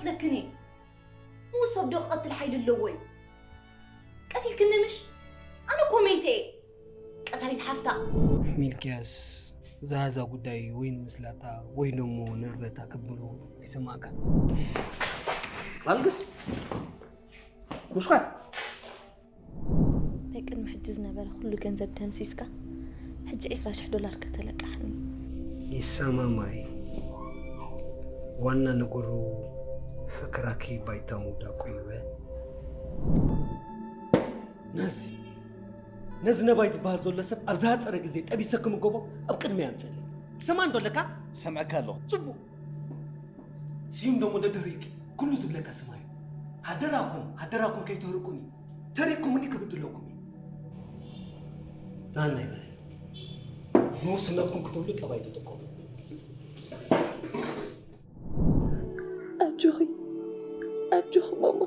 ተክኔ ንሱ ሰብ ዶ ክቐትል ሓይሊ ኣለዎ እዩ? ቀቲልክኒ ምሽ? ኣነ እኮ መይተ እየ። ቀታሊት ሓፍታ። ሚልክያስ፣ ዝሃዛ ጉዳይ ወይ ንምስላታ ወይ ደሞ ንእርበታ ክብሎ ኣይሰማዕካን። ኣልግስ። ሙሽኳት። ናይ ቅድሚ ሕጂ ዝነበረ ኩሉ ገንዘብ ደምሲስካ፣ ሕጂ ዕስራ ሽሕ ዶላር ከተለቃሕኒ። ይሰማማይ። ዋና ነገሩ ፍቅራኪ ባይታ ምውዳቁ ይበ። ነዚ፣ ነዚ ነባይ ዝበሃል ዘሎ ሰብ ኣብ ዝሃፀረ ግዜ ጠቢሰ ክምገቦ ኣብ ቅድሚ ኣምፅእለይ። ትሰማዕ እንዶ ኣለካ? ሰምዐካ ኣለኹ። ፅቡቅ። ስዩም ደሞ ደደሪእኪ ኩሉ ዝብለካ ስማዩ። ሃደራኩም፣ ሃደራኩም ከይትህርቁኒ። ተሪእኩምኒ ክብድለኩም እዩ። ናናይ በላይ። ንውስነትኩም ክትብሉ ጠባይ ተጠቀሙ። ኣጆኺ፣ ኣጆኺ ማማ።